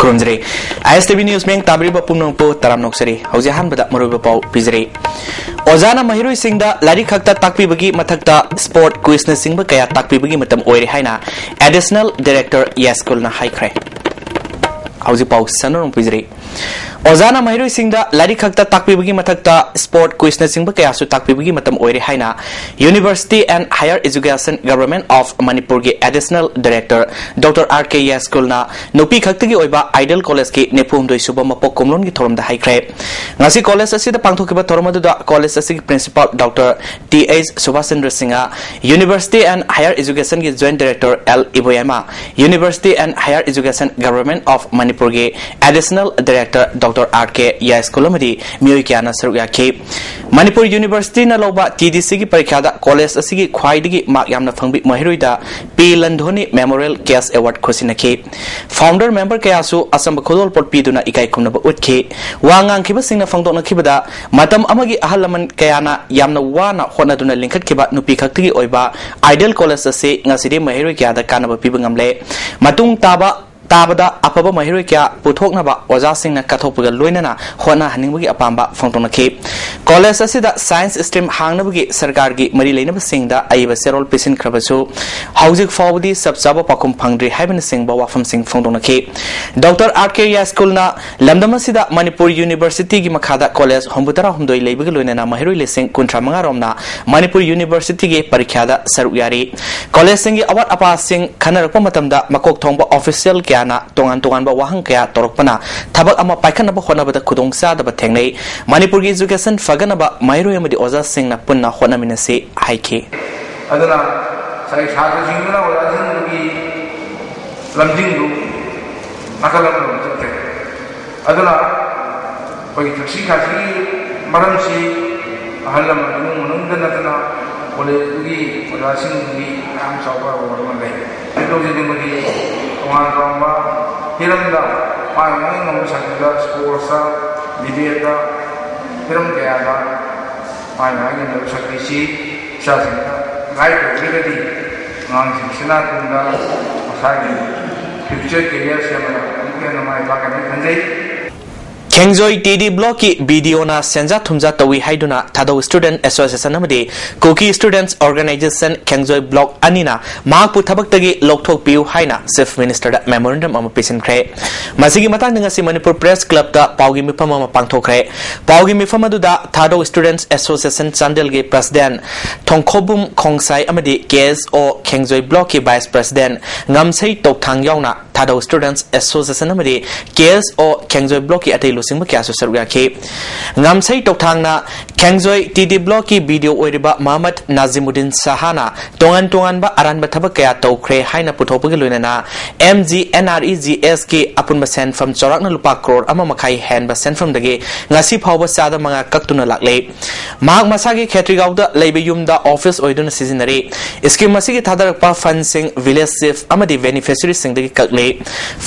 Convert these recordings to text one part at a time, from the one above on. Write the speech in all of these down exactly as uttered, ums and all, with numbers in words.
ꯈꯨꯔꯨꯝꯖꯔꯤ꯫ ꯑꯥꯏ ꯑꯦꯁ T V news ꯃꯤꯌꯦꯡ ꯇꯥꯕꯤꯔꯤꯕ ꯄꯨꯝꯅꯃꯛꯄꯨ ꯇꯔꯥꯝꯅ ꯑꯣꯛꯆꯔꯤ꯫ ꯍꯧꯖꯤꯛ ꯑꯍꯥꯟꯕꯗ ꯃꯔꯨꯑꯣꯏꯕ ꯄꯥꯎ ꯄꯤꯖꯔꯤ꯫ ꯑꯣꯖꯥꯅ ꯃꯍꯩꯔꯣꯏꯁꯤꯡꯗ ꯂꯥꯏꯔꯤꯛ ꯈꯛꯇ ꯇꯥꯛꯄꯤꯕꯒꯤ ꯃꯊꯛꯇ ꯁ꯭ꯄꯣꯔꯠ, ꯀ꯭ꯋꯤꯖꯅꯆꯤꯡꯕ ꯀꯌꯥ ꯇꯥꯛꯄꯤꯕꯒꯤ ꯃꯇꯝ ꯑꯣꯏꯔꯦ ꯍꯥꯏꯅ ꯑꯦꯗꯤꯁꯅꯦꯜ ꯗꯥꯏꯔꯦꯛꯇꯔ ꯌꯥꯏꯁ꯭ꯀꯨꯜꯅ ꯍꯥꯏꯈ꯭ꯔꯦ꯫ ꯍꯧꯖꯤꯛ ꯄꯥꯎ ꯁꯟꯗꯣꯛꯅ ꯄꯤꯖꯔꯤ꯫ ꯑꯣꯖꯥꯅ ꯃꯍꯩꯔꯣꯏꯁꯤꯡꯗ ꯂꯥꯏꯔꯤꯛ ꯈꯛꯇ ꯇꯥꯛꯄꯤꯕꯒꯤ ꯃꯊꯛꯇ ꯁ꯭ꯄꯣꯔꯠ, ꯀ꯭ꯋꯤꯖꯅꯆꯤꯡꯕ ꯀꯌꯥꯁꯨ ꯇꯥꯛꯄꯤꯕꯒꯤ ꯃꯇꯝ ꯑꯣꯏꯔꯦ ꯍꯥꯏꯅ University and Higher Education, Government of Manipurꯒꯤ additional director doctor R K ꯌꯥꯏꯁ꯭ꯀꯨꯜꯅ ꯅꯨꯄꯤ ꯈꯛꯇꯒꯤ ꯑꯣꯏꯕ ꯑꯥꯏꯗꯤꯌꯦꯜ ꯀꯣꯂꯦꯖꯀꯤ ꯅꯤꯐꯨ ꯍꯨꯝꯗꯣꯏ ꯁꯨꯕ ꯃꯄꯣꯛ ꯀꯨꯝꯂꯣꯟꯒꯤ ꯊꯧꯔꯝꯗ ꯍꯥꯏꯈ꯭ꯔꯦ꯫ ꯉꯁꯤ ꯀꯣꯂꯦꯖ ꯑꯁꯤꯗ ꯄꯥꯡꯊꯣꯛꯈꯤꯕ ꯊꯧꯔꯝ ꯑꯗꯨꯗ ꯀꯣꯂꯦꯖ ꯑꯁꯤꯒꯤ ꯄ꯭ꯔꯤꯟꯁꯤꯄꯥꯜ ꯗꯣꯛꯇꯔ ꯇꯤ ꯑꯩꯆ ꯁꯨꯕꯥꯁ Chandra Singh, University and Higher Educationꯒꯤ joint director L Iboyaima, University and Higher Education, Government of Manipurꯒꯤ additional director doctor R K Yaiskul ꯑꯃꯗꯤ ꯃꯤꯑꯣꯏ ꯀꯌꯥꯅ ꯁꯔꯨꯛ ꯌꯥꯈꯤ꯫ ꯃꯅꯤꯄꯨꯔ ꯌꯨꯅꯤꯚꯔꯁꯤꯇꯤꯅ ꯂꯧꯕ ꯇꯤ ꯗꯤ ꯁꯤꯒꯤ ꯄꯔꯤꯈ꯭ꯌꯥꯗ ꯀꯣꯂꯦꯖ ꯑꯁꯤꯒꯤ ꯈ꯭ꯋꯥꯏꯗꯒꯤ ꯃꯥꯔꯛ ꯌꯥꯝꯅ ꯐꯪꯕꯤ ꯃꯍꯩꯔꯣꯏꯗ P Lanthoni memorial cash award ꯈꯨꯠꯁꯤꯟꯅꯈꯤ꯫ ꯐꯥꯎꯟꯗꯔ ꯃꯦꯝꯕꯔ ꯀꯌꯥꯁꯨ ꯑꯆꯝꯕ ꯈꯨꯗꯣꯜꯄꯣꯠ ꯄꯤꯗꯨꯅ ꯏꯀꯥꯏ ꯈꯨꯝꯅꯕ ꯎꯠꯈꯤ꯫ ꯋꯥ ꯉꯥꯡꯈꯤꯕꯁꯤꯡꯅ ꯐꯣꯡꯗꯣꯛꯅꯈꯤꯕꯗ, ꯃꯇꯝ ꯑꯃꯒꯤ ꯑꯍꯜ ꯂꯃꯟ ꯀꯌꯥꯅ ꯌꯥꯝꯅ ꯋꯥꯅ ꯍꯣꯠꯅꯗꯨꯅ ꯂꯤꯡꯈꯠꯈꯤꯕ ꯅꯨꯄꯤ ꯈꯛꯇꯒꯤ ꯑꯣꯏꯕ ꯑꯥꯏꯗꯤꯌꯦꯜ ꯀꯣꯂꯦꯖ ꯑꯁꯤ ꯉꯁꯤꯗꯤ ꯃꯍꯩꯔꯣꯏ ꯀꯌꯥꯗ ꯀꯥꯟꯅꯕ ꯄꯤꯕ ꯉꯝꯂꯦ꯫ ꯃꯇꯨꯡ ꯇꯥꯕ ꯇꯥꯕꯗ ꯑꯐꯕ ꯃꯍꯩꯔꯣꯏ ꯀꯌꯥ ꯄꯨꯊꯣꯛꯅꯕ ꯑꯣꯖꯥꯁꯤꯡꯅ ꯀꯠꯊꯣꯛꯄꯒ ꯂꯣꯏꯅꯅ ꯍꯣꯠꯅꯍꯟꯅꯤꯡꯕꯒꯤ ꯑꯄꯥꯝꯕ ꯐꯣꯡꯗꯣꯛꯅꯈꯤ꯫ ꯀꯣꯂꯦꯖ ꯑꯁꯤꯗ ꯁꯥꯏꯟꯁ ꯁ꯭ꯇ꯭ꯔꯤꯝ ꯍꯥꯡꯅꯕꯒꯤ ꯁꯔꯀꯥꯔꯒꯤ ꯃꯔꯤ ꯂꯩꯅꯕꯁꯤꯡꯗ ꯑꯏꯕ ꯆꯦꯔꯣꯜ ꯄꯤꯁꯤꯟꯈ꯭ꯔꯕꯁꯨ ꯍꯧꯖꯤꯛ ꯐꯥꯎꯕꯗꯤ ꯆꯞ ꯆꯥꯕ ꯄꯥꯎꯈꯨꯝ ꯐꯪꯗ꯭ꯔꯤ ꯍꯥꯏꯕꯅꯆꯤꯡꯕ ꯋꯥꯐꯝꯁꯤꯡ ꯐꯣꯡꯗꯣꯛꯅꯈꯤ꯫ ꯗꯣꯛꯇꯔ ꯑꯥꯔ ꯀꯦ ꯌꯥꯏꯁ꯭ꯀꯨꯜꯅ ꯂꯝꯗꯝ ꯑꯁꯤꯗ ꯃꯅꯤꯄꯨꯔ ꯌꯨꯅꯤꯚꯔꯁꯤꯇꯤꯒꯤ ꯃꯈꯥꯗ ꯀꯣꯂꯦꯖ ꯍꯨꯝꯐꯨꯇꯔꯥ ꯍꯨꯝꯗꯣꯏ ꯂꯩꯕꯒ ꯂꯣꯏꯅꯅ ꯃꯍꯩꯔꯣꯏ ꯂꯤꯁꯤꯡ ꯀꯨꯟꯊ꯭ꯔꯥ ꯃꯉꯥ ꯔꯣꯝꯅ ꯃꯅꯤꯄꯨꯔ ꯌꯨꯅꯤꯚꯔꯁꯤꯇꯤꯒꯤ ꯄꯔꯤꯈ꯭ꯌꯥꯗ ꯁꯔꯨꯛ ꯌꯥꯔꯤ꯫ ꯀꯣꯂꯦꯖꯁꯤꯡꯒꯤ ꯑꯋꯥꯠ ꯑꯄꯥꯁꯤꯡ ꯈꯟꯅꯔꯛꯄ ꯃꯇꯝꯗ ꯃꯀꯣꯛ ꯊꯣꯡꯕ ꯑꯣꯐꯤꯁꯤꯌꯦꯜ ꯀꯌꯥꯅ ꯇꯣꯉꯥꯟ ꯇꯣꯉꯥꯟꯕ ꯋꯥꯍꯪ ꯀꯌꯥ ꯇꯧꯔꯛꯄꯅ ꯊꯕꯛ ꯑꯃ ꯄꯥꯏꯈꯠꯅꯕ ꯍꯣꯠꯅꯕꯗ ꯈꯨꯗꯣꯡꯆꯥꯗꯕ ꯊꯦꯡꯅꯩ꯫ ꯃꯅꯤꯄꯨꯔꯒꯤ ꯏꯖꯨꯀꯦꯁꯟ ꯐꯒꯠꯅꯕ ꯃꯍꯩꯔꯣꯏ ꯑꯃꯗꯤ ꯑꯣꯖꯥꯁꯤꯡꯅ ꯄꯨꯟꯅ ꯍꯣꯠꯅꯃꯤꯟꯅꯁꯤ ꯍꯥꯏꯈꯤ꯫ ꯑꯗꯨꯅ ꯉꯁꯥꯏ ꯁꯥꯇ꯭ꯔꯁꯤꯡꯗꯨꯅ ꯑꯣꯖꯥꯁꯤꯡꯗꯨꯒꯤ ꯂꯝꯖꯤꯡꯗꯨ ꯅꯥꯀꯜ ꯑꯃꯔꯣꯝ ꯆꯠꯈ꯭ꯔꯦ꯫ ꯑꯗꯨꯅ ꯑꯩꯈꯣꯏꯒꯤ ꯊꯛꯁꯤ ꯈꯥꯁꯤꯒꯤ ꯃꯔꯝꯁꯤ ꯑꯍꯜ ꯂꯃꯟ ꯏꯃꯨꯡ ꯃꯅꯨꯡꯗ ꯅꯠꯇꯅ ꯀꯣꯂꯦꯖꯇꯨꯒꯤ ꯑꯣꯖꯥꯁꯤꯡꯗꯨꯒꯤ ꯌꯥꯝ ꯆꯥꯎꯕ ꯔꯣꯜ ꯑꯃ ꯂꯩ꯫ ꯍꯧꯖꯤꯛ ꯍꯧꯖꯤꯛ ꯃꯣꯏꯒꯤ ꯇꯣꯉꯥꯟ ꯇꯣꯉꯥꯟꯕ ꯍꯤꯔꯝꯗ ꯃꯥꯒꯤ ꯃꯥꯒꯤ ꯉꯝꯕ ꯁꯛꯇꯤꯗ, ꯁ꯭ꯄꯣꯔꯠꯁꯇ, ꯗꯤꯕꯦꯠꯇ, ꯍꯤꯔꯝ ꯀꯌꯥꯗ ꯃꯥꯒꯤ ꯃꯥꯒꯤ ꯉꯝꯕ ꯁꯛꯇꯤꯁꯤ ꯏꯆꯥꯁꯤꯡꯗ ꯒꯥꯏꯗ ꯇꯧꯕꯤꯔꯒꯗꯤ ꯑꯉꯥꯡꯁꯤꯡꯁꯤꯅ ꯇꯨꯡꯗ ꯃꯁꯥꯒꯤ ꯐ꯭ꯌꯨꯆꯔ ꯀꯦꯔꯤꯌꯔ ꯁꯦꯝꯕꯗ ꯑꯃꯨꯛꯀ ꯈꯦꯡꯖꯣꯏ ꯇꯤ ꯗꯤ ꯕ꯭ꯂꯣꯛꯀꯤ ꯕꯤ ꯗꯤ ꯑꯣꯅ ꯁꯦꯟꯖꯥ ꯊꯨꯝꯖꯥ ꯇꯧꯏ ꯍꯥꯏꯗꯨꯅ ꯊꯥꯗꯧ ꯁ꯭ꯇꯨꯗꯦꯟꯠ ꯑꯦꯁꯣꯁꯤꯌꯦꯁꯟ ꯑꯃꯗꯤ ꯀꯨꯀꯤ ꯁ꯭ꯇꯨꯗꯦꯟꯠꯁ ꯑꯣꯔꯒꯅꯥꯏꯖꯦꯁꯟ ꯈꯦꯡꯖꯣꯏ ꯕ꯭ꯂꯣꯛ ꯑꯅꯤꯅ ꯃꯍꯥꯛꯄꯨ ꯊꯕꯛꯇꯒꯤ ꯂꯧꯊꯣꯛꯄꯤꯌꯨ ꯍꯥꯏꯅ ꯆꯤꯐ ꯃꯤꯅꯤꯁꯇꯔꯗ ꯃꯦꯃꯣꯔꯦꯟꯗꯝ ꯑꯃ ꯄꯤꯁꯤꯟꯈ꯭ꯔꯦ꯫ ꯃꯁꯤꯒꯤ ꯃꯇꯥꯡꯗ ꯉꯁꯤ ꯃꯅꯤꯄꯨꯔ ꯄ꯭ꯔꯦꯁ ꯀ꯭ꯂꯕꯇ ꯄꯥꯎꯒꯤ ꯃꯤꯐꯝ ꯑꯃ ꯄꯥꯡꯊꯣꯛꯈ꯭ꯔꯦ꯫ ꯄꯥꯎꯒꯤ ꯃꯤꯐꯝ ꯑꯗꯨꯗ ꯊꯥꯗꯧ ꯁ꯭ꯇꯨꯗꯦꯟꯠꯁ ꯑꯦꯁꯣꯁꯤꯌꯦꯁꯟ ꯆꯥꯟꯗꯦꯜꯒꯤ ꯄ꯭ꯔꯁꯤꯗꯦꯟꯠ ꯊꯣꯡꯈꯣꯕꯨꯝ ꯈꯣꯡꯁꯥꯏ ꯑꯃꯗꯤ ꯀꯦ ꯑꯦꯁ ꯑꯣ ꯈꯦꯡꯖꯣꯏ ꯕ꯭ꯂꯣꯛꯀꯤ ꯚꯥꯏꯁ ꯄ꯭ꯔꯁꯤꯗꯦꯟꯠ ꯉꯝꯁꯩ ꯇꯣꯛꯊꯥꯡ ꯌꯥꯎꯅ ꯊꯥꯗꯧ ꯁ꯭ꯇꯨꯗꯦꯟꯠꯁ ꯑꯦꯁꯣꯁꯤꯌꯦꯁꯟ ꯑꯃꯗꯤ ꯀꯦ ꯑꯦꯁ ꯑꯣ ꯈꯦꯡꯖꯣꯏ ꯕ꯭ꯂꯣꯛꯀꯤ ꯑꯇꯩ ꯂꯨꯆꯤꯡꯕ ꯀꯌꯥꯁꯨ ꯁꯔꯨꯛ ꯌꯥꯈꯤ꯫ ꯉꯝꯁꯩ ꯇꯣꯛꯊꯥꯡꯅ ꯈꯦꯡꯖꯣꯏ ꯇꯤ ꯗꯤ ꯕ꯭ꯂꯣꯛꯀꯤ ꯕꯤ ꯗꯤ ꯑꯣ ꯑꯣꯏꯔꯤꯕ ꯃꯍꯃꯗ ꯅꯥꯖꯤꯃꯨꯗꯤꯟ ꯁꯍꯥꯅ ꯇꯣꯉꯥꯟ ꯇꯣꯉꯥꯟꯕ ꯑꯔꯥꯟꯕ ꯊꯕꯛ ꯀꯌꯥ ꯇꯧꯈ꯭ꯔꯦ ꯍꯥꯏꯅ ꯄꯨꯊꯣꯛꯄꯒꯤ ꯂꯣꯏꯅꯅ M G N R E G ꯑꯦꯁꯀꯤ ꯑꯄꯨꯟꯕ ꯁꯦꯟꯐꯝ ꯆꯥꯎꯔꯥꯛꯅ ꯂꯨꯄꯥ ꯀ꯭ꯔꯣꯔ ꯑꯃ ꯃꯈꯥꯏ ꯍꯦꯟꯕ ꯁꯦꯟꯐꯝꯗꯒꯤ ꯉꯁꯤ ꯐꯥꯎꯕ ꯆꯥꯗ ꯃꯉꯥ ꯀꯛꯇꯨꯅ ꯂꯥꯛꯂꯦ꯫ ꯃꯍꯥꯛ ꯃꯁꯥꯒꯤ ꯈꯦꯇ꯭ꯔꯤꯒꯥꯎꯗ ꯂꯩꯕ ꯌꯨꯝꯗ ꯑꯣꯐꯤꯁ ꯑꯣꯏꯗꯨꯅ ꯁꯤꯖꯤꯟꯅꯔꯤ꯫ ꯁ꯭ꯀꯤꯝ ꯑꯁꯤꯒꯤ ꯊꯥꯗꯔꯛꯄ ꯐꯟꯁꯤꯡ ꯚꯤꯂꯦꯖ ꯆꯤꯐ ꯑꯃꯗꯤ ꯕꯦꯅꯤꯐꯤꯁꯔꯤꯁꯤꯡꯗꯒꯤ ꯀꯛꯂꯦ꯫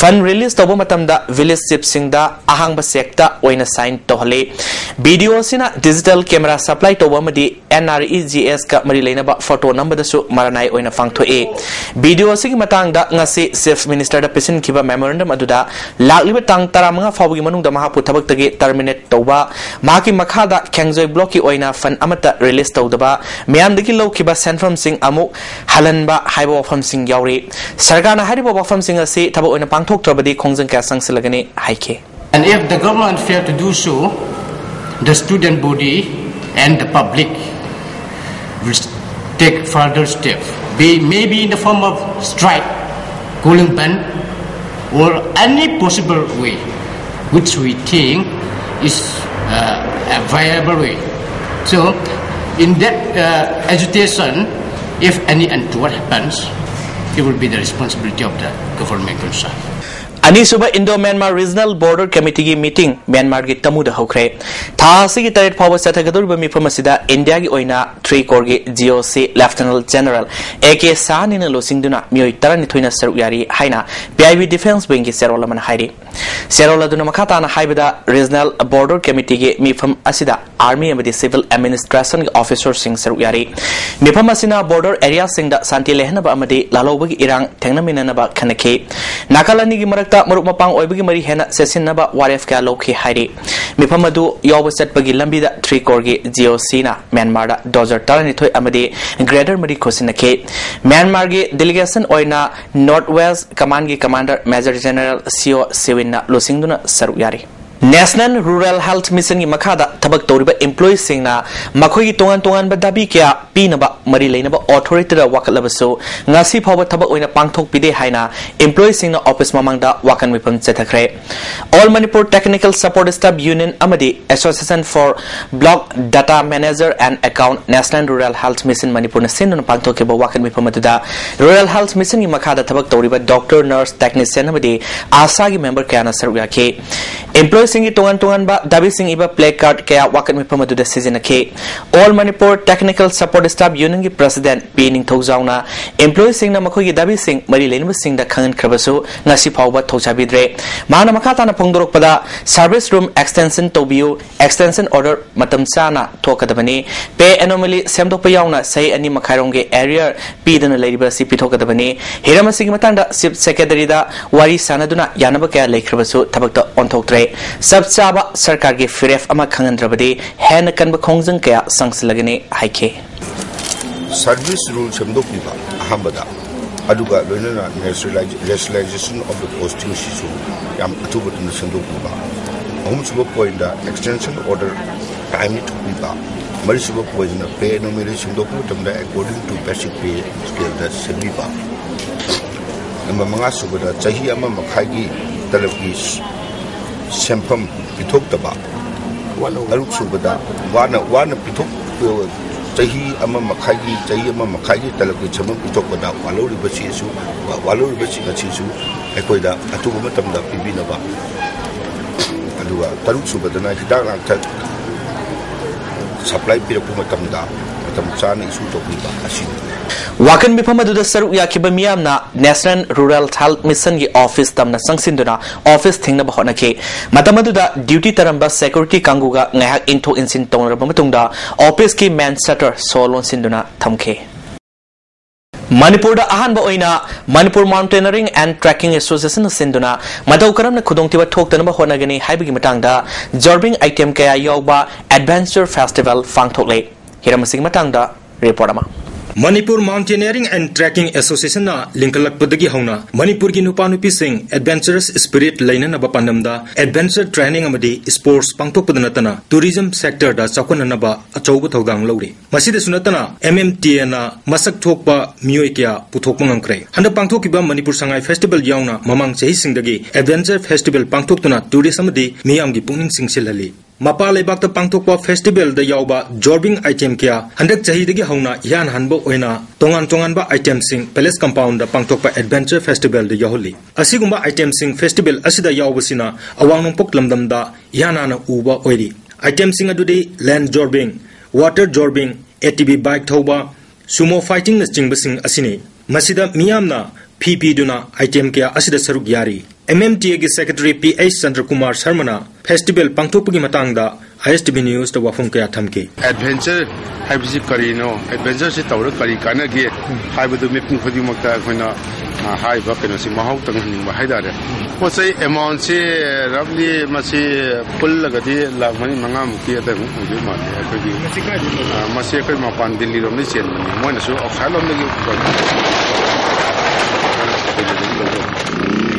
ꯐꯟ ꯔꯤꯂꯤꯖ ꯇꯧꯕ ꯃꯇꯝꯗ ꯚꯤꯂꯦꯖ ꯆꯤꯐꯁꯤꯡꯗ ꯑꯍꯥꯡꯕ ꯆꯦꯛꯇ ꯑꯣꯏꯅ ꯁꯥꯏꯟ ꯇꯧꯍꯜꯂꯤ꯫ ꯕꯤ ꯗꯤ ꯑꯣ ꯑꯁꯤꯅ ꯗꯤꯖꯤꯇꯦꯜ ꯀꯦꯃꯦꯔꯥ ꯁꯄ꯭ꯂꯥꯏ ꯇꯧꯕ ꯑꯃꯗꯤ ꯑꯦꯟ ꯑꯥꯔ ꯏ ꯖꯤ ꯑꯦꯁꯀ ꯃꯔꯤ ꯂꯩꯅꯕ ꯐꯣꯇꯣ ꯅꯝꯕꯗꯁꯨ ꯃꯔꯥꯅꯥꯏ ꯑꯣꯏꯅ ꯄꯥꯡꯊꯣꯛꯏ꯫ ꯕꯤ ꯗꯤ ꯑꯣ ꯑꯁꯤꯒꯤ ꯃꯇꯥꯡꯗ ꯉꯁꯤ ꯆꯤꯐ ꯃꯤꯅꯤꯁꯇꯔꯗ ꯄꯤꯁꯤꯟꯈꯤꯕ ꯃꯦꯃꯣꯔꯦꯟꯗꯝ ꯑꯗꯨꯗ ꯂꯥꯛꯂꯤꯕ ꯇꯥꯡ ꯇꯔꯥꯃꯉꯥ ꯐꯥꯎꯕꯒꯤ ꯃꯅꯨꯡꯗ ꯃꯍꯥꯛꯄꯨ ꯊꯕꯛꯇꯒꯤ ꯇꯔꯃꯤꯅꯦꯠ ꯇꯧꯕ, ꯃꯍꯥꯛꯀꯤ ꯃꯈꯥꯗ ꯈꯦꯡꯖꯣꯏ ꯕ꯭ꯂꯣꯛꯀꯤ ꯑꯣꯏꯅ ꯐꯟ ꯑꯃꯠꯇ ꯔꯤꯂꯤꯖ ꯇꯧꯗꯕ, ꯃꯤꯌꯥꯝꯗꯒꯤ ꯂꯧꯈꯤꯕ ꯁꯦꯟꯐꯝꯁꯤꯡ ꯑꯃꯨꯛ ꯍꯜꯍꯟꯕ ꯍꯥꯏꯕ ꯋꯥꯐꯝꯁꯤꯡ ꯌꯥꯎꯔꯤ꯫ ꯁꯔꯀꯥꯔꯅ ꯍꯥꯏꯔꯤꯕ ꯋꯥꯐꯝꯁꯤꯡ ꯑꯁꯤ ꯊꯕꯛ ꯑꯣꯏꯅ ꯄꯥꯡꯊꯣꯛꯇ꯭ꯔꯕꯗꯤ ꯈꯣꯡꯖꯪ ꯀꯌꯥ ꯆꯪꯁꯤꯜꯂꯒꯅꯤ ꯍꯥꯏꯈꯤ꯫ And if the government fail to do so, the student body and the public will take further step, be, maybe in the form of strike, cooling ban, or any possible way which we think is uh, a viable way. So, in that uh, agitation, if any untoward happens, it will be the responsibility of the government concerned. ꯑꯅꯤꯁꯨꯕ Indo Myanmar regional border ꯀꯃꯤꯇꯤꯒꯤ meeting ꯃ꯭ꯌꯥꯟꯃꯥꯔꯒꯤ ꯇꯃꯨꯗ ꯍꯧꯈ꯭ꯔꯦ꯫ ꯊꯥ ꯑꯁꯤꯒꯤ ꯇꯔꯦꯠ ꯐꯥꯎꯕ ꯆꯠꯊꯒꯗꯧꯔꯤꯕ ꯃꯤꯐꯝ ꯑꯁꯤꯗ ꯏꯟꯗꯤꯌꯥꯒꯤ ꯑꯣꯏꯅ ꯊ꯭ꯔꯤ ꯀꯣꯔꯒꯤ ꯖꯤ ꯑꯣ ꯁꯤ ꯂꯦꯐꯇꯤꯅꯦꯟꯠ ꯖꯦꯅꯔꯦꯜ ꯑꯦ ꯀꯦ ꯁꯍꯥꯅꯤꯅ ꯂꯨꯆꯤꯡꯗꯨꯅ ꯃꯤꯑꯣꯏ ꯇꯔꯥꯅꯤꯊꯣꯏꯅ ꯁꯔꯨꯛ ꯌꯥꯔꯤ ꯍꯥꯏꯅ ꯄꯤ ꯑꯥꯏ ꯕꯤ ꯗꯤꯐꯦꯟꯁ ꯋꯤꯡꯒꯤ ꯆꯦꯔꯣꯜ ꯑꯃꯅ ꯍꯥꯏꯔꯤ꯫ ꯆꯦꯔꯣꯜ ꯑꯗꯨꯅ ꯃꯈꯥ ꯇꯥꯅ ꯍꯥꯏꯕꯗ, ꯔꯤꯖꯅꯦꯜ ꯕꯣꯔꯗꯔ ꯀꯃꯤꯇꯤꯒꯤ ꯃꯤꯐꯝ ꯑꯁꯤꯗ ꯑꯥꯔꯃꯤ ꯑꯃꯗꯤ ꯁꯤꯚꯤꯜ ꯑꯦꯗꯃꯤꯅꯤꯁꯇ꯭ꯔꯦꯁꯟꯒꯤ ꯑꯣꯐꯤꯁꯔꯁꯤꯡ ꯁꯔꯨꯛ ꯌꯥꯔꯤ꯫ ꯃꯤꯐꯝ ꯑꯁꯤꯅ ꯕꯣꯔꯗꯔ ꯑꯦꯔꯤꯌꯥꯁꯤꯡꯗ ꯁꯥꯟꯇꯤ ꯂꯩꯍꯟꯅꯕ ꯑꯃꯗꯤ ꯂꯥꯜꯍꯧꯕꯒꯤ ꯏꯔꯥꯡ ꯊꯦꯡꯅꯃꯤꯟꯅꯅꯕ ꯈꯟꯅꯈꯤ꯫ ꯅꯥꯀꯜ ꯑꯅꯤꯒꯤ ꯃꯔꯛꯇ ꯃꯔꯨꯞ ꯃꯄꯥꯡ ꯑꯣꯏꯕꯒꯤ ꯃꯔꯤ ꯍꯦꯟꯅ ꯆꯦꯠꯁꯤꯟꯅꯕ ꯋꯥꯔꯦꯞ ꯀꯌꯥ ꯂꯧꯈꯤ ꯍꯥꯏꯔꯤ꯫ ꯃꯤꯐꯝ ꯑꯗꯨ ꯌꯥꯎꯕ ꯆꯠꯄꯒꯤ ꯂꯝꯕꯤꯗ ꯊ꯭ꯔꯤ ꯀꯣꯔꯒꯤ ꯖꯤꯑꯣꯁꯤꯅ ꯃ꯭ꯌꯥꯟꯃꯥꯔꯗ ꯗꯣꯖꯔ ꯇꯔꯥꯅꯤꯊꯣꯏ ꯑꯃꯗꯤ ꯒ꯭ꯔꯦꯗꯔ ꯃꯔꯤ ꯈꯨꯠꯁꯤꯟꯅꯈꯤ꯫ ꯃ꯭ꯌꯥꯟꯃꯥꯔꯒꯤ ꯗꯦꯂꯤꯒꯦꯁꯟ ꯑꯣꯏꯅ ꯅꯣꯔꯠ ꯋꯦꯁ ꯀꯃꯥꯟꯒꯤ ꯀꯃꯥꯟꯗꯔ ꯃꯦꯖꯔ ꯖꯦꯅꯔꯦꯜ ꯁꯤꯑꯣ ꯁꯤꯋꯤꯟꯅ ꯂꯨꯆꯤꯡꯗꯨꯅ ꯁꯔꯨꯛ ꯌꯥꯔꯤ꯫ ꯅꯦꯁꯅꯦꯜ ꯔꯨꯔꯦꯜ ꯍꯦꯜꯊ ꯃꯤꯁꯟꯒꯤ ꯃꯈꯥꯗ ꯊꯕꯛ ꯇꯧꯔꯤꯕ ꯏꯝꯄ꯭ꯂꯣꯌꯤꯁꯤꯡꯅ ꯃꯈꯣꯏꯒꯤ ꯇꯣꯉꯥꯟ ꯇꯣꯉꯥꯟꯕ ꯗꯥꯕꯤ ꯀꯌꯥ ꯄꯤꯅꯕ ꯃꯔꯤ ꯂꯩꯅꯕ ꯑꯣꯊꯣꯔꯤꯇꯤꯗ ꯋꯥꯀꯠꯂꯕꯁꯨ, ꯉꯁꯤ ꯐꯥꯎꯕ ꯊꯕꯛ ꯑꯣꯏꯅ ꯄꯥꯡꯊꯣꯛꯄꯤꯗꯦ ꯍꯥꯏꯅ ꯏꯝꯄ꯭ꯂꯣꯌꯤꯁꯤꯡꯅ ꯑꯣꯐꯤꯁ ꯃꯃꯥꯡꯗ ꯋꯥꯀꯠ ꯃꯤꯐꯝ ꯆꯠꯊꯈ꯭ꯔꯦ꯫ All Manipur Technical Support Staff Union ꯑꯃꯗꯤ Association for Block Data Manager and Account National Rural Health Mission ꯃꯅꯤꯄꯨꯔꯅ ꯁꯤꯟꯗꯨꯅ ꯄꯥꯡꯊꯣꯛꯈꯤꯕ ꯋꯥꯀꯠ ꯃꯤꯐꯝ ꯑꯗꯨꯗ ꯔꯨꯔꯦꯜ ꯍꯦꯜꯊ ꯃꯤꯁꯟꯒꯤ ꯃꯈꯥꯗ ꯊꯕꯛ ꯇꯧꯔꯤꯕ ꯗꯣꯛꯇꯔ, ꯅꯔꯁ, ꯇꯦꯛꯅꯤꯁꯤꯌꯟ ꯑꯃꯗꯤ ꯑꯥꯁꯥꯒꯤ ꯃꯦꯝꯕꯔ ꯀꯌꯥꯅ ꯁꯔꯨꯛ ꯌꯥꯈꯤ꯫ ꯏꯝꯄ꯭ꯂꯣꯌꯤꯁꯤꯡꯒꯤ ꯇꯣꯉꯥꯟ ꯇꯣꯉꯥꯟꯕ ꯗꯥꯕꯤꯁꯤꯡ ꯏꯕ ꯄ꯭ꯂꯦ ꯀꯥꯔꯗ ꯀꯌꯥ ꯋꯥꯀꯠ ꯃꯤꯐꯝ ꯑꯗꯨꯗ ꯁꯤꯖꯤꯟꯅꯈꯤ꯫ All Manipur Technical Support Staff Unionꯒꯤ ꯄ꯭ꯔꯁꯤꯗꯦꯟꯠ ꯄꯤ ꯅꯤꯡꯊꯧꯖꯥꯎꯅ ꯏꯝꯄ꯭ꯂꯣꯌꯤꯁꯤꯡꯅ ꯃꯈꯣꯏꯒꯤ ꯗꯥꯕꯤꯁꯤꯡ ꯃꯔꯤ ꯂꯩꯅꯕꯁꯤꯡꯗ ꯈꯪꯍꯟꯈ꯭ꯔꯕꯁꯨ, ꯉꯁꯤ ꯐꯥꯎꯕ ꯊꯧꯁꯥꯕꯤꯗ꯭ꯔꯦ꯫ ꯃꯍꯥꯛꯅ ꯃꯈꯥ ꯇꯥꯅ ꯐꯣꯡꯗꯣꯔꯛꯄꯗ, ꯁꯔꯚꯤꯁ ꯔꯨꯝ ꯑꯦꯛꯁꯇꯦꯟꯁꯟ ꯇꯧꯕꯤꯌꯨ, ꯑꯦꯛꯁꯇꯦꯟꯁꯟ ꯑꯣꯔꯗꯔ ꯃꯇꯝ ꯆꯥꯅ ꯊꯣꯛꯀꯗꯕꯅꯤ, ꯄꯦ ꯑꯦꯅꯣꯃꯦꯂꯤ ꯁꯦꯝꯗꯣꯛꯄ ꯌꯥꯎꯅ ꯆꯍꯤ ꯑꯅꯤ ꯃꯈꯥꯏꯔꯣꯝꯒꯤ ꯑꯦꯔꯤꯌꯔ ꯄꯤꯗꯅ ꯂꯩꯔꯤꯕ ꯑꯁꯤ ꯄꯤꯊꯣꯛꯀꯗꯕꯅꯤ꯫ ꯍꯤꯔꯝ ꯑꯁꯤꯒꯤ ꯃꯇꯥꯡꯗ ꯆꯤꯐ ꯁꯦꯀ꯭ꯔꯦꯇꯔꯤꯗ ꯋꯥꯔꯤ ꯁꯥꯟꯅꯗꯨꯅ ꯌꯥꯅꯕ ꯀꯌꯥ ꯂꯩꯈ꯭ꯔꯕꯁꯨ ꯊꯕꯛꯇ ꯑꯣꯟꯊꯣꯛꯇ꯭ꯔꯦ꯫ ꯆꯞ ꯆꯥꯕ ꯁꯔꯀꯥꯔꯒꯤ ꯐꯤꯔꯦꯞ ꯑꯃ ꯈꯪꯍꯟꯗ꯭ꯔꯕꯗꯤ ꯍꯦꯟꯅ ꯀꯟꯕ ꯈꯣꯡꯖꯪ ꯀꯌꯥ ꯆꯪꯁꯤꯜꯂꯒꯅꯤ ꯍꯥꯏꯈꯤ꯫ ꯁꯔꯚꯤꯁ ꯔꯨꯜ ꯁꯦꯝꯗꯣꯛꯄꯤꯕ ꯑꯍꯥꯟꯕꯗ, ꯑꯗꯨꯒ ꯂꯣꯏꯅꯅ ꯔꯦꯁꯅꯦꯂꯥꯏꯖꯦꯁꯟ ꯑꯣꯐ ꯗ ꯄꯣꯁꯇꯤꯡꯁꯤꯁꯨ ꯌꯥꯝ ꯑꯊꯨꯕ ꯃꯇꯝꯗ ꯁꯦꯝꯗꯣꯛꯄꯤꯕ꯫ ꯑꯍꯨꯝꯁꯨꯕ ꯄꯣꯏꯟꯗ ꯑꯦꯛꯁꯇꯦꯟꯁꯟ ꯑꯣꯔꯗꯔ ꯇꯥꯏꯝꯂꯤ ꯊꯣꯛꯄꯤꯕ꯫ ꯃꯔꯤꯁꯨꯕ ꯄꯣꯏꯟꯁꯤꯅ ꯄꯦ ꯑꯦꯅꯣꯃꯦꯂꯤ ꯁꯦꯝꯗꯣꯛꯄ ꯃꯇꯝꯗ according to basic pay scaleꯗ ꯁꯦꯝꯕꯤꯕ꯫ ꯑꯗꯨꯒ ꯃꯉꯥꯁꯨꯕꯗ ꯆꯍꯤ ꯑꯃ ꯃꯈꯥꯏꯒꯤ ꯇꯂꯕꯀꯤ ꯁꯦꯟꯐꯝ ꯄꯤꯊꯣꯛꯇꯕ꯫ ꯇꯔꯨꯛ ꯁꯨꯕꯗ ꯋꯥꯅ, ꯋꯥꯅ ꯄꯤꯊꯣꯛ, ꯆꯍꯤ ꯑꯃ ꯃꯈꯥꯏꯒꯤ, ꯆꯍꯤ ꯑꯃ ꯃꯈꯥꯏꯒꯤ ꯇꯂꯕꯀꯤ ꯁꯦꯟꯐꯝ ꯄꯤꯊꯣꯛꯄꯗ ꯋꯥꯍꯧꯔꯤꯕꯁꯤꯁꯨ, ꯋꯥꯍꯧꯔꯤꯕꯁꯤꯡ ꯑꯁꯤꯁꯨ ꯑꯩꯈꯣꯏꯗ ꯑꯊꯨꯕ ꯃꯇꯝꯗ ꯄꯤꯕꯤꯅꯕ꯫ ꯑꯗꯨꯒ ꯇꯔꯨꯛ ꯁꯨꯕꯗꯅ ꯍꯤꯗꯥꯛ ꯂꯥꯡꯊꯛ ꯁꯄ꯭ꯂꯥꯏ ꯄꯤꯔꯛꯄ ꯃꯇꯝꯗ ꯃꯇꯝ ꯆꯥꯅ ꯏꯁꯨ ꯇꯧꯕꯤꯕ ꯑꯁꯤꯅꯤ꯫ ꯋꯥꯀꯠ ꯃꯤꯐꯝ ꯑꯗꯨꯗ ꯁꯔꯨꯛ ꯌꯥꯈꯤꯕ ꯃꯤꯌꯥꯝꯅ ꯅꯦꯁꯅꯦꯜ ꯔꯨꯔꯦꯜ ꯍꯦꯜꯊ ꯃꯤꯁꯟꯒꯤ ꯑꯣꯐꯤꯁ ꯇꯝꯅ ꯆꯪꯁꯤꯟꯗꯨꯅ ꯑꯣꯐꯤꯁ ꯊꯤꯡꯅꯕ ꯍꯣꯠꯅꯈꯤ꯫ ꯃꯇꯝ ꯑꯗꯨꯗ ꯗ꯭ꯌꯨꯇꯤ ꯇꯥꯔꯝꯕ ꯁꯦꯀ꯭ꯌꯨꯔꯤꯇꯤ ꯀꯥꯡꯕꯨꯒ ꯉꯥꯏꯍꯥꯛ ꯏꯟꯊꯣꯛ ꯏꯟꯁꯤꯟ ꯇꯧꯅꯔꯕ ꯃꯇꯨꯡꯗ ꯑꯣꯐꯤꯁꯀꯤ ꯃꯦꯟ ꯁꯇꯔ ꯁꯣ ꯂꯣꯟꯁꯤꯟꯗꯨꯅ ꯊꯝꯈꯤ꯫ ꯃꯅꯤꯄꯨꯔꯗ ꯑꯍꯥꯟꯕ ꯑꯣꯏꯅ Manipur Mountaineering and Trekking Association ꯅ ꯁꯤꯟꯗꯨꯅ ꯃꯇꯧ ꯀꯔꯝꯅ ꯈꯨꯗꯣꯡꯊꯤꯕ ꯊꯣꯛꯇꯅꯕ ꯍꯣꯠꯅꯒꯅꯤ ꯍꯥꯏꯕꯒꯤ ꯃꯇꯥꯡꯗ ꯖꯣꯔꯕꯤꯡ item ꯀꯌꯥ ꯌꯥꯎꯕ adventure festival ꯄꯥꯡꯊꯣꯛꯂꯦ꯫ ꯍꯤꯔꯝ ꯑꯁꯤꯒꯤ ꯃꯇꯥꯡꯗ report ꯑꯃ꯫ Manipur Mountaineering and Trekking Association ꯅ ꯂꯤꯡꯈꯠꯂꯛꯄꯗꯒꯤ ꯍꯧꯅ ꯃꯅꯤꯄꯨꯔꯒꯤ ꯅꯨꯄꯥ ꯅꯨꯄꯤꯁꯤꯡ adventurous spirit ꯂꯩꯅꯅꯕ ꯄꯥꯟꯗꯝꯗ adventure training ꯑꯃꯗꯤ sports ꯄꯥꯡꯊꯣꯛꯄꯗ ꯅꯠꯇꯅ tourism sector ꯗ ꯆꯥꯎꯈꯠꯅꯅꯕ ꯑꯆꯧꯕ ꯊꯧꯗꯥꯡ ꯂꯧꯔꯤ꯫ ꯃꯁꯤꯗꯁꯨ ꯅꯠꯇꯅ M M T A ꯅ ꯃꯁꯛ ꯊꯣꯛꯄ ꯃꯤꯑꯣꯏ ꯀꯌꯥ ꯄꯨꯊꯣꯛꯄ ꯉꯝꯈ꯭ꯔꯦ꯫ ꯍꯟꯗꯛ ꯄꯥꯡꯊꯣꯛꯈꯤꯕ ꯃꯅꯤꯄꯨꯔ ꯁꯉꯥꯏ festival ꯌꯥꯎꯅ ꯃꯃꯥꯡ ꯆꯍꯤꯁꯤꯡꯗꯒꯤ adventure festival ꯄꯥꯡꯊꯣꯛꯇꯨꯅ tourist ꯑꯃꯗꯤ ꯃꯤꯌꯥꯝꯒꯤ ꯄꯨꯛꯅꯤꯡ ꯆꯤꯡꯁꯤꯜꯍꯜꯂꯤ꯫ ꯃꯄꯥꯟ ꯂꯩꯕꯥꯛꯇ ꯄꯥꯡꯊꯣꯛꯄ festival ꯗ ꯌꯥꯎꯕ ꯖꯣꯔꯕꯤꯡ item ꯀꯌꯥ ꯍꯟꯗꯛ ꯆꯍꯤꯗꯒꯤ ꯍꯧꯅ ꯏꯍꯥꯟ ꯍꯥꯟꯕ ꯑꯣꯏꯅ ꯇꯣꯉꯥꯟ ꯇꯣꯉꯥꯟꯕ item ꯁꯤꯡ palace compound ꯗ ꯄꯥꯡꯊꯣꯛꯄ adventure festival ꯗ ꯌꯥꯎꯍꯜꯂꯤ꯫ ꯑꯁꯤꯒꯨꯝꯕ item ꯁꯤꯡ festival ꯑꯁꯤꯗ ꯌꯥꯎꯕꯁꯤꯅ ꯑꯋꯥꯡ ꯅꯣꯡꯄꯣꯛ ꯂꯝꯗꯝꯗ ꯏꯍꯥꯟ ꯍꯥꯟꯅ ꯎꯕ ꯑꯣꯏꯔꯤ꯫ Item ꯁꯤꯡ ꯑꯗꯨꯗꯤ land jorbing, water jorbing, A T V bike ꯊꯧꯕ, sumo fighting ꯅꯆꯤꯡꯕꯁꯤꯡ ꯑꯁꯤꯅꯤ꯫ ꯃꯁꯤꯗ ꯃꯤꯌꯥꯝꯅ ꯐꯤ ꯄꯤꯗꯨꯅ item ꯀꯌꯥ ꯑꯁꯤꯗ ꯁꯔꯨꯛ ꯌꯥꯔꯤ꯫ M M T A ꯒꯤ secretary P H ꯆꯟꯗ꯭ꯔꯀꯨꯃꯥꯔ ꯁꯔꯃꯅ festival ꯄꯥꯡꯊꯣꯛꯄꯒꯤ ꯃꯇꯥꯡꯗ I S T V news ꯇ ꯋꯥꯐꯝ ꯀꯌꯥ ꯊꯝꯈꯤ꯫ Adventure ꯍꯥꯏꯕꯁꯤ ꯀꯔꯤꯅꯣ? Adventure ꯁꯤ ꯇꯧꯔꯒ ꯀꯔꯤ ꯀꯥꯟꯅꯒꯦ ꯍꯥꯏꯕꯗꯨ ꯃꯤꯄꯨꯝ ꯈꯨꯗꯤꯡꯃꯛꯇ ꯑꯩꯈꯣꯏꯅ, ꯑ, ꯍꯥꯏꯔꯤꯕ ꯀꯩꯅꯣꯁꯤ ꯃꯍꯥꯎ ꯇꯪꯍꯟꯅꯤꯡꯕ ꯍꯥꯏꯇꯥꯔꯦ꯫ ꯄꯣꯠ ꯆꯩ amount ꯁꯤ roughly ꯃꯁꯤ ꯄꯨꯜꯂꯒꯗꯤ ꯂꯥꯈ ꯃꯔꯤ ꯃꯉꯥꯃꯨꯛꯀꯤ ꯑꯗꯥꯏꯃꯨꯛ ꯑꯣꯏꯗꯣꯏ ꯃꯥꯜꯂꯦ꯫ ꯑꯩꯈꯣꯏꯒꯤ, ꯃꯁꯤ ꯀꯥꯏꯗꯩ ꯂꯧꯕ? ꯑ, ꯃꯁꯤ ꯑꯩꯈꯣꯏ ꯃꯄꯥꯟ ꯗꯤꯜꯂꯤꯔꯣꯝꯗꯒꯤ ꯆꯦꯟꯕꯅꯤ꯫ ꯃꯣꯏꯅꯁꯨ outside ꯂꯣꯝꯗꯒꯤ ꯄꯨꯔꯛꯄ꯫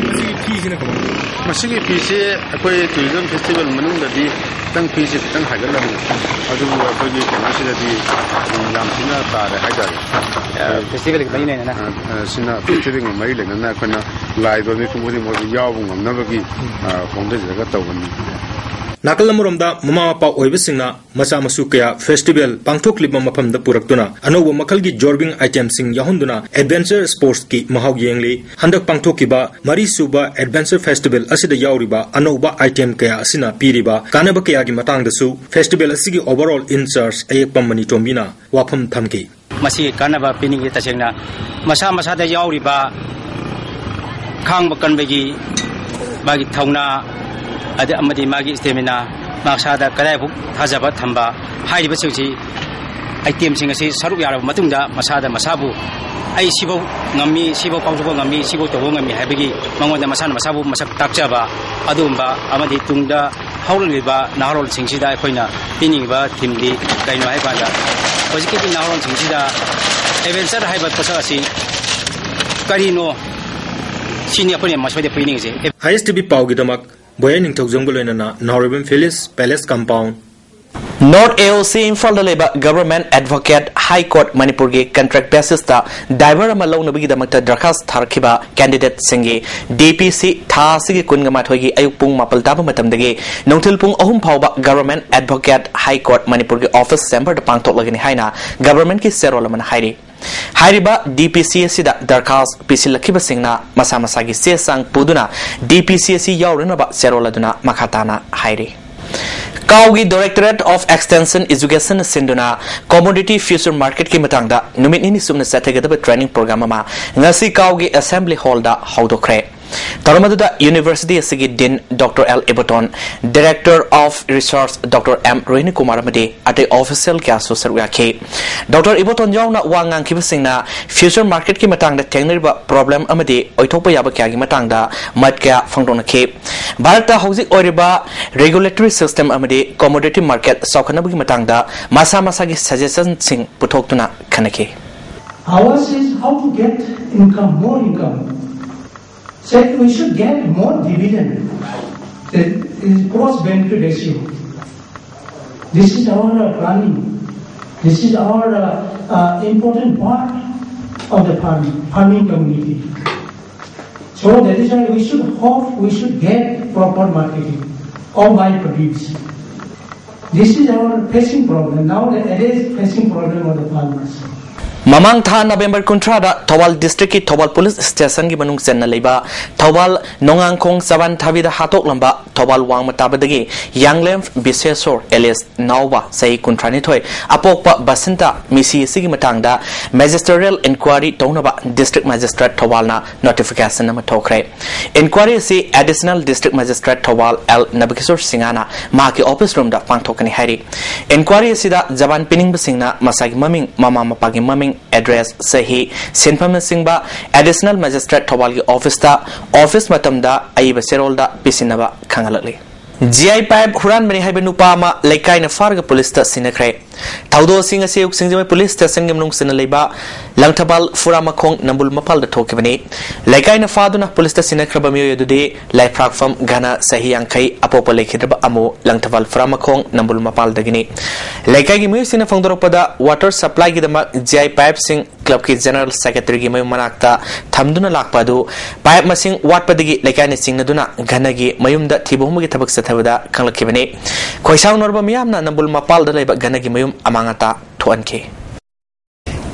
ꯃꯁꯤꯒꯤ ꯐꯤꯁꯤꯅ ꯀꯃꯥꯏꯅ ꯇꯧꯕ? ꯃꯁꯤꯒꯤ ꯐꯤꯁꯤ ꯑꯩꯈꯣꯏ tourism festival ꯃꯅꯨꯡꯗꯗꯤ ꯈꯤꯇꯪ ꯐꯤꯁꯦ ꯈꯤꯇꯪ ꯍꯥꯏꯒꯠꯂꯝꯃꯤ꯫ ꯑꯗꯨꯕꯨ ꯑꯩꯈꯣꯏꯒꯤ ꯀꯩꯅꯣꯁꯤꯗꯗꯤ ꯌꯥꯝ ꯊꯤꯅ ꯇꯥꯔꯦ ꯍꯥꯏꯇꯥꯔꯦ꯫ ꯑ, festival ꯒꯤ ꯃꯔꯤ ꯂꯩꯅꯅ꯫ ꯑ, ꯑ, ꯁꯤꯅ festival ꯒ ꯃꯔꯤ ꯂꯩꯅꯅ ꯑꯩꯈꯣꯏꯅ ꯂꯥꯛꯏꯕ ꯃꯤꯄꯨꯝ ꯈꯨꯗꯤꯡꯃꯛ ꯌꯥꯎꯕ ꯉꯝꯅꯕꯒꯤ, ꯑ, ꯍꯣꯠꯅꯖꯔꯒ ꯇꯧꯕꯅꯤ꯫ ꯅꯥꯀꯜ ꯑꯃꯔꯣꯝꯗ ꯃꯃꯥ ꯃꯄꯥ ꯑꯣꯏꯕꯁꯤꯡꯅ ꯃꯆꯥ ꯃꯁꯨ ꯀꯌꯥ festival ꯄꯥꯡꯊꯣꯛꯂꯤꯕ ꯃꯐꯝꯗ ꯄꯨꯔꯛꯇꯨꯅ ꯑꯅꯧꯕ ꯃꯈꯜꯒꯤ jorbing item ꯁꯤꯡ ꯌꯥꯎꯍꯟꯗꯨꯅ adventure sports ꯀꯤ ꯃꯍꯥꯎ ꯌꯦꯡꯂꯤ꯫ ꯍꯟꯗꯛ ꯄꯥꯡꯊꯣꯛꯈꯤꯕ ꯃꯔꯤꯁꯨꯕ adventure festival ꯑꯁꯤꯗ ꯌꯥꯎꯔꯤꯕ ꯑꯅꯧꯕ item ꯀꯌꯥ ꯑꯁꯤꯅ ꯄꯤꯔꯤꯕ ꯀꯥꯟꯅꯕ ꯀꯌꯥꯒꯤ ꯃꯇꯥꯡꯗꯁꯨ festival ꯑꯁꯤꯒꯤ overall in charge ꯑꯌꯦꯛꯄꯝ ꯃꯅꯤꯇꯣꯝꯕꯤꯅ ꯋꯥꯐꯝ ꯊꯝꯈꯤ꯫ ꯃꯁꯤꯒꯤ ꯀꯥꯟꯅꯕ ꯄꯤꯅꯤꯡꯉꯤ꯫ ꯇꯁꯦꯡꯅ ꯃꯁꯥ ꯃꯁꯥꯗ ꯌꯥꯎꯔꯤꯕ ꯈꯥꯡꯕ ꯀꯟꯕꯒꯤ ꯃꯥꯒꯤ ꯊꯧꯅꯥ, ꯑꯗ-, ꯑꯃꯗꯤ ꯃꯥꯒꯤ stamina, ꯃꯁꯥꯗ ꯀꯗꯥꯏꯐꯥꯎ ꯊꯥꯖꯕ ꯊꯝꯕ ꯍꯥꯏꯔꯤꯕꯁꯤꯡꯁꯤ, item ꯁꯤꯡ ꯑꯁꯤ ꯁꯔꯨꯛ ꯌꯥꯔꯕ ꯃꯇꯨꯡꯗ ꯃꯁꯥꯗ ꯃꯁꯥꯕꯨ ꯑꯩ ꯁꯤꯐꯧ ꯉꯝꯃꯤ, ꯁꯤꯐꯧ ꯐꯥꯎꯗꯣꯛꯄ ꯉꯝꯃꯤ, ꯁꯤꯐꯧ ꯇꯧꯕ ꯉꯝꯃꯤ ꯍꯥꯏꯕꯒꯤ ꯃꯉꯣꯟꯗ ꯃꯁꯥꯅ ꯃꯁꯥꯕꯨ ꯃꯁꯛ ꯇꯥꯛꯆꯕ ꯑꯗꯨꯒꯨꯝꯕ ꯑꯃꯗꯤ ꯇꯨꯡꯗ ꯍꯧꯔꯛꯂꯤꯕ ꯅꯍꯥꯔꯣꯜꯁꯤꯡꯁꯤꯗ ꯑꯩꯈꯣꯏꯅ ꯄꯤꯅꯤꯡꯉꯤꯕ ꯊꯤꯝꯗꯤ ꯀꯩꯅꯣ ꯍꯥꯏꯕ ꯀꯥꯟꯗ, ꯍꯧꯖꯤꯛꯀꯤ ꯅꯍꯥꯔꯣꯜꯁꯤꯡꯁꯤꯗ ꯑꯦꯗꯚꯦꯟꯆꯔ ꯍꯥꯏꯕ ꯄꯣꯠꯁꯛ ꯑꯁꯤ ꯀꯔꯤꯅꯣ? ꯁꯤꯅꯤ ꯑꯩꯈꯣꯏꯅ ꯃꯁꯣꯏꯗ ꯄꯤꯅꯤꯡꯉꯤꯁꯦ꯫ ꯑꯥꯏ ꯑꯦꯁ ꯇꯤ ꯚꯤ ꯄꯥꯎꯒꯤꯗꯃꯛ ꯕꯣꯌꯥꯏ ꯅꯤꯡꯊꯧꯖꯝꯒ ꯂꯣꯏꯅꯅ ꯅꯥꯎꯔꯩꯕꯝ ꯐꯤꯂꯤꯁ, palace compound. North A O C ꯏꯝꯐꯥꯜꯗ ꯂꯩꯕ Government Advocate High Court ꯃꯅꯤꯄꯨꯔꯒꯤ contract basis ꯇ driver ꯑꯃ ꯂꯧꯅꯕꯒꯤꯗꯃꯛꯇ ꯗꯔꯈꯥꯁ ꯊꯥꯔꯛꯈꯤꯕ candidate ꯁꯤꯡꯒꯤ D P C ꯊꯥ ꯑꯁꯤꯒꯤ ꯀꯨꯟꯃꯥꯊꯣꯏꯒꯤ ꯑꯌꯨꯛ ꯄꯨꯡ ꯃꯥꯄꯜ ꯇꯥꯕ ꯃꯇꯝꯗꯒꯤ ꯅꯨꯡꯊꯤꯜ ꯄꯨꯡ ꯑꯍꯨꯝ ꯐꯥꯎꯕ Government Advocate High Court ꯃꯅꯤꯄꯨꯔꯒꯤ office chamber ꯗ ꯄꯥꯡꯊꯣꯛꯂꯒꯅꯤ ꯍꯥꯏꯅ government ꯀꯤ ꯆꯦꯔꯣꯜ ꯑꯃꯅ ꯍꯥꯏꯔꯤ꯫ ꯍꯥꯏꯔꯤꯕ D P C ꯑꯁꯤꯗ ꯗꯔꯈꯥꯁ ꯄꯤꯁꯤꯜꯂꯛꯈꯤꯕꯁꯤꯡꯅ ꯃꯁꯥ ꯃꯁꯥꯒꯤ ꯆꯦ ꯆꯥꯡ ꯄꯨꯗꯨꯅ D P C ꯑꯁꯤ ꯌꯥꯎꯔꯨꯅꯕ ꯆꯦꯔꯣꯜ ꯑꯗꯨꯅ ꯃꯈꯥ ꯇꯥꯅ ꯍꯥꯏꯔꯤ꯫ ꯀꯥꯎꯒꯤ Directorate of Extension Education ꯅ ꯁꯤꯟꯗꯨꯅ commodity future market ꯀꯤ ꯃꯇꯥꯡꯗ ꯅꯨꯃꯤꯠ ꯅꯤꯅꯤ ꯆꯨꯞꯅ ꯆꯠꯊꯒꯗꯕ training program ꯑꯃ ꯉꯁꯤ ꯀꯥꯎꯒꯤ Assembly Hall ꯗ ꯍꯧꯗꯣꯛꯈ꯭ꯔꯦ꯫ ꯊꯧꯔꯝ ꯑꯗꯨꯗ university ꯑꯁꯤꯒꯤ Dean Doctor L Iboton, Director of Research Doctor M Rohinikumar ꯑꯃꯗꯤ ꯑꯇꯩ official ꯀꯌꯥꯁꯨ ꯁꯔꯨꯛ ꯌꯥꯈꯤ꯫ Doctor Iboton ꯌꯥꯎꯅ ꯋꯥ ꯉꯥꯡꯈꯤꯕꯁꯤꯡꯅ future market ꯀꯤ ꯃꯇꯥꯡꯗ ꯊꯦꯡꯅꯔꯤꯕ problem ꯑꯃꯗꯤ ꯑꯣꯏꯊꯣꯛꯄ ꯌꯥꯕ ꯀꯌꯥꯒꯤ ꯃꯇꯥꯡꯗ ꯃꯠ ꯀꯌꯥ ꯐꯣꯡꯗꯣꯛꯅꯈꯤ꯫ ꯚꯥꯔꯠꯇ ꯍꯧꯖꯤꯛ ꯑꯣꯏꯔꯤꯕ regulatory system ꯑꯃꯗꯤ commodity market ꯆꯥꯎꯈꯠꯅꯕꯒꯤ ꯃꯇꯥꯡꯗ ꯃꯁꯥ ꯃꯁꯥꯒꯤ suggestion ꯁꯤꯡ ꯄꯨꯊꯣꯛꯇꯨꯅ ꯈꯟꯅꯈꯤ꯫ Ours is how to get income, more income. Said we should get more dividend. That is cost benefit ratio. This is our uh, planning. This is our uh, uh, important part of the farming, farming community. So that is why we should hope we should get proper marketing of my produce. This is our facing problem. Now the address facing problem of the farmers. ꯃꯃꯥꯡ ꯊꯥ November ꯀꯨꯟꯊ꯭ꯔꯥꯗ Thoubal district ꯀꯤ Thoubal police station ꯒꯤ ꯃꯅꯨꯡ ꯆꯟꯅ ꯂꯩꯕ Thoubal ꯅꯣꯡꯉꯥꯡꯈꯣꯡ ꯆꯕꯥꯟ ꯊꯥꯕꯤꯗ ꯍꯥꯠꯇꯣꯛꯂꯝꯕ Thoubal ꯋꯥꯡꯃ ꯇꯥꯕꯗꯒꯤ ꯌꯥꯡꯂꯦꯝ ꯕꯤꯁꯦꯁꯣꯔ alias ꯅꯥꯎꯕ ꯆꯍꯤ ꯀꯨꯟꯊ꯭ꯔꯥꯅꯤꯊꯣꯏ ꯑꯄꯣꯛꯄ ꯕꯁꯟꯇ ꯃꯤꯁꯤ ꯑꯁꯤꯒꯤ ꯃꯇꯥꯡꯗ magisterial inquiry ꯇꯧꯅꯕ district magistrate ꯊꯧꯕꯥꯜꯅ notification ꯑꯃ ꯊꯣꯛꯈ꯭ꯔꯦ꯫ Inquiry ꯑꯁꯤ Additional District Magistrate Thoubal L Nabakishor ꯁꯤꯡꯍꯅ ꯃꯍꯥꯛꯀꯤ office room ꯗ ꯄꯥꯡꯊꯣꯛꯀꯅꯤ ꯍꯥꯏꯔꯤ꯫ Inquiry ꯑꯁꯤꯗ ꯖꯕꯥꯟ ꯄꯤꯅꯤꯡꯕꯁꯤꯡꯅ ꯃꯁꯥꯒꯤ ꯃꯃꯤꯡ, ꯃꯃꯥ ꯃꯄꯥꯒꯤ ꯃꯃꯤꯡ, ꯑꯦꯗ꯭ꯔꯦꯁ, ꯆꯍꯤ, ꯁꯤꯟꯐꯝꯅꯆꯤꯡꯕ ꯑꯦꯗꯤꯁꯅꯦꯜ ꯃꯦꯖꯤꯁꯇ꯭ꯔꯦꯠ ꯊꯧꯕꯥꯜꯒꯤ ꯑꯣꯐꯤꯁꯇ ꯑꯣꯐꯤꯁ ꯃꯇꯝꯗ ꯑꯏꯕ ꯆꯦꯔꯣꯜꯗ ꯄꯤꯁꯤꯟꯅꯕ ꯈꯪꯍꯜꯂꯛꯂꯤ꯫ ꯖꯤ ꯑꯥꯏ ꯄꯥꯏꯞ ꯍꯨꯔꯥꯟꯕꯅꯤ ꯍꯥꯏꯕ ꯅꯨꯄꯥ ꯑꯃ ꯂꯩꯀꯥꯏꯅ ꯐꯥꯔꯒ ꯄꯨꯂꯤꯁꯇ ꯁꯤꯟꯅꯈ꯭ꯔꯦ꯫ ꯊꯧꯗꯣꯛ ꯑꯁꯤ ꯉꯁꯤ ꯑꯌꯨꯛ ꯁꯤꯡꯖꯃꯩ ꯄꯨꯂꯤꯁ ꯁ꯭ꯇꯦꯁꯟꯒꯤ ꯃꯅꯨꯡ ꯆꯟꯅ ꯂꯩꯕ ꯂꯪꯊꯕꯥꯜ ꯐꯨꯔꯥꯃꯈꯣꯡ ꯅꯝꯕꯨꯜ ꯃꯄꯥꯜꯗ ꯊꯣꯛꯈꯤꯕꯅꯤ꯫ ꯂꯩꯀꯥꯏꯅ ꯐꯥꯗꯨꯅ ꯄꯨꯂꯤꯁꯇ ꯁꯤꯟꯅꯈ꯭ꯔꯕ ꯃꯤꯑꯣꯏ ꯑꯗꯨꯗꯤ ꯂꯥꯏꯐ꯭ꯔꯥꯛꯐꯝ ꯘꯅ, ꯆꯍꯤ ꯌꯥꯡꯈꯩ, ꯑꯄꯣꯛꯄ ꯂꯩꯈꯤꯗ꯭ꯔꯕ ꯑꯃꯨ, ꯂꯪꯊꯕꯥꯜ ꯐꯨꯔꯥꯃꯈꯣꯡ ꯅꯝꯕꯨꯜ ꯃꯄꯥꯜꯗꯒꯤꯅꯤ꯫ ꯂꯩꯀꯥꯏꯒꯤ ꯃꯤꯑꯣꯏꯁꯤꯡꯅ ꯐꯣꯡꯗꯣꯔꯛꯄꯗ, ꯋꯥꯇꯔ ꯁꯄ꯭ꯂꯥꯏꯒꯤꯗꯃꯛ ꯖꯤ ꯑꯥꯏ ꯄꯥꯏꯞꯁꯤꯡ ꯀ꯭ꯂꯕꯀꯤ ꯖꯦꯅꯔꯦꯜ ꯁꯦꯀ꯭ꯔꯦꯇꯔꯤꯒꯤ ꯃꯌꯨꯝ ꯃꯅꯥꯛꯇ ꯊꯝꯗꯨꯅ ꯂꯥꯛꯄ ꯑꯗꯨ ꯄꯥꯏꯞ ꯃꯁꯤꯡ ꯋꯥꯠꯄꯗꯒꯤ ꯂꯩꯀꯥꯏꯅ ꯆꯤꯡꯅꯗꯨꯅ ꯘꯅꯒꯤ ꯃꯌꯨꯝꯗ ꯊꯤꯕ ꯍꯨꯝꯕꯒꯤ ꯊꯕꯛ ꯆꯠꯊꯕꯗ ꯈꯪꯂꯛꯈꯤꯕꯅꯤ꯫ ꯈꯣꯏꯁꯥꯎꯅꯔꯕ ꯃꯤꯌꯥꯝꯅ ꯅꯝꯕꯨꯜ ꯃꯄꯥꯜꯗ ꯂꯩꯕ ꯘꯅꯒꯤ ꯃꯌꯨꯝ ꯑꯃꯥꯡ ꯑꯇꯥ ꯊꯣꯛꯍꯟꯈꯤ꯫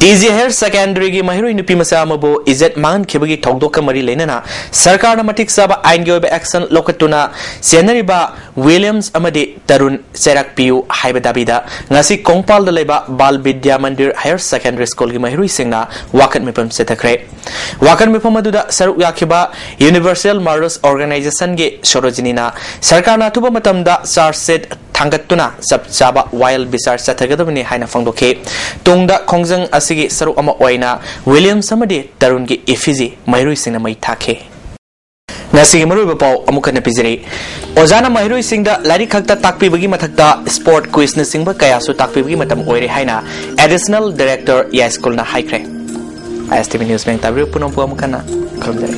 ꯇꯤ ꯖꯤ ꯍꯥꯌꯔ ꯁꯦꯀꯦꯟꯗꯔꯤꯒꯤ ꯃꯍꯩꯔꯣꯏ ꯅꯨꯄꯤ ꯃꯆꯥ ꯑꯃꯕꯨ ꯏꯖꯠ ꯃꯥꯡꯍꯟꯈꯤꯕꯒꯤ ꯊꯧꯗꯣꯛꯀ ꯃꯔꯤ ꯂꯩꯅꯅ ꯁꯔꯀꯥꯔꯅ ꯃꯇꯤꯛ ꯆꯥꯕ ꯑꯥꯏꯟꯒꯤ ꯑꯣꯏꯕ ꯑꯦꯛꯁꯟ ꯂꯧꯈꯠꯇꯨꯅ ꯆꯦꯟꯅꯔꯤꯕ ꯋꯤꯂꯤꯌꯝꯁ ꯑꯃꯗꯤ ꯇꯔꯨꯟ ꯆꯩꯔꯥꯛ ꯄꯤꯌꯨ ꯍꯥꯏꯕ ꯗꯥꯕꯤꯗ ꯉꯁꯤ ꯀꯣꯡꯄꯥꯜꯗ ꯂꯩꯕ ꯕꯥꯜ ꯕꯤꯗ꯭ꯌꯥ ꯃꯟꯗꯤꯔ ꯍꯥꯌꯔ ꯁꯦꯀꯦꯟꯗꯔꯤ ꯁ꯭ꯀꯨꯜꯒꯤ ꯃꯍꯩꯔꯣꯏꯁꯤꯡꯅ ꯋꯥꯀꯠ ꯃꯤꯐꯝ ꯆꯠꯊꯈ꯭ꯔꯦ꯫ ꯋꯥꯀꯠ ꯃꯤꯐꯝ ꯑꯗꯨꯗ ꯁꯔꯨꯛ ꯌꯥꯈꯤꯕ ꯌꯨꯅꯤꯚꯔꯁꯦꯜ ꯃꯥꯔꯁ ꯑꯣꯔꯒꯅꯥꯏꯖꯦꯁꯟꯒꯤ ꯁꯣꯔꯣꯖꯤꯅꯤꯅ ꯁꯔꯀꯥꯔꯅ ꯑꯊꯨꯕ ꯃꯇꯝꯗ ꯆꯥꯔꯖ ꯁꯤꯠ ꯊꯥꯡꯒꯠꯇꯨꯅ ꯆꯞ ꯆꯥꯕ ꯋꯥꯌꯦꯜ ꯕꯤꯆꯥꯔ ꯆꯠꯊꯒꯗꯕꯅꯤ ꯍꯥꯏꯅ ꯐꯣꯡꯗꯣꯛꯈꯤ꯫ ꯇꯨꯡꯗ ꯈꯣꯡꯖꯪ ꯑꯁꯤꯒꯤ ꯁꯔꯨꯛ ꯑꯃ ꯑꯣꯏꯅ ꯋꯤꯂꯤꯌꯝꯁ ꯑꯃꯗꯤ ꯇꯔꯨꯟꯒꯤ ꯏꯐꯤꯖꯤ ꯃꯍꯩꯔꯣꯏꯁꯤꯡꯅ ꯃꯩ ꯊꯥꯈꯤ꯫ ꯉꯁꯤꯒꯤ ꯃꯔꯨꯑꯣꯏꯕ ꯄꯥꯎ ꯑꯃꯨꯛ ꯍꯟꯅ ꯄꯤꯖꯔꯤ꯫ ꯑꯣꯖꯥꯅ ꯃꯍꯩꯔꯣꯏꯁꯤꯡꯗ ꯂꯥꯏꯔꯤꯛ ꯈꯛꯇ ꯇꯥꯛꯄꯤꯕꯒꯤ ꯃꯊꯛꯇ ꯁ꯭ꯄꯣꯔꯠ, ꯀ꯭ꯋꯤꯖꯅꯆꯤꯡꯕ ꯀꯌꯥꯁꯨ ꯇꯥꯛꯄꯤꯕꯒꯤ ꯃꯇꯝ ꯑꯣꯏꯔꯦ ꯍꯥꯏꯅ ꯑꯦꯗꯤꯁꯅꯦꯜ ꯗꯥꯏꯔꯦꯛꯇꯔ ꯌꯥꯏꯁ꯭ꯀꯨꯜꯅ ꯍꯥꯏꯈ꯭ꯔꯦ꯫ ꯑꯥꯏ ꯑꯦꯁ ꯇꯤ ꯚꯤ ꯅ꯭ꯌꯨꯁ ꯃꯦꯡ ꯇꯥꯕꯤꯔꯤꯕ ꯄꯨꯝꯅꯃꯛꯄꯨ ꯑꯃꯨꯛ ꯍꯟꯅ ꯈꯨꯔꯨꯝꯖꯔꯤ꯫